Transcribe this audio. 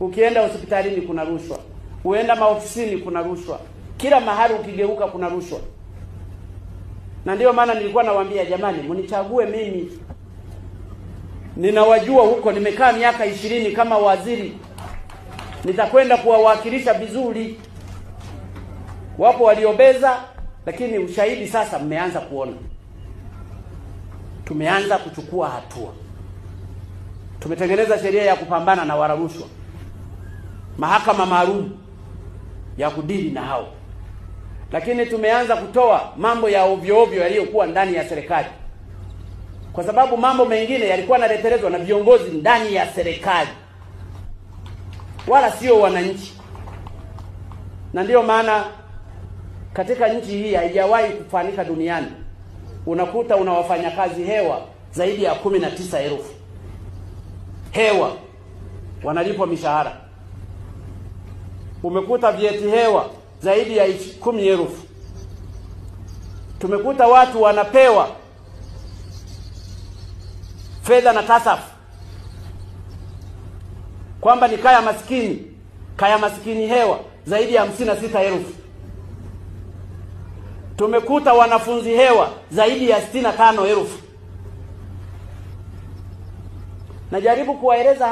Ukienda hospitalini kuna rushwa, uenda maofisini kuna rushwa, kila mahali ukigeuka kuna rushwa. Na ndiyo maana nilikuwa nawaambia jamani, mnichague mimi. Ninawajua huko, nimekaa miaka 20 kama waziri, nitakwenda kuwawakilisha vizuri. Wapo waliobeza, lakini ushahidi sasa mmeanza kuona. Tumeanza kuchukua hatua. Tumetengeneza sheria ya kupambana na wala rushwa, mahakama maalum ya kudili na hao. Lakini tumeanza kutoa mambo ya ovyo ovyo yaliyokuwa ndani ya serikali, kwa sababu mambo mengine yalikuwa yanaletelezwa na viongozi ndani ya serikali, wala sio wananchi. Na ndiyo maana katika nchi hii haijawahi kufanyika duniani, unakuta una wafanyakazi hewa zaidi ya 19,000 hewa wanalipwa mishahara. Umekuta vyeti hewa zaidi ya 10,000. Tumekuta watu wanapewa fedha na tasafu kwamba ni kaya maskini, kaya maskini hewa zaidi ya 56,000. Tumekuta wanafunzi hewa zaidi ya 65,000. Najaribu kuwaeleza.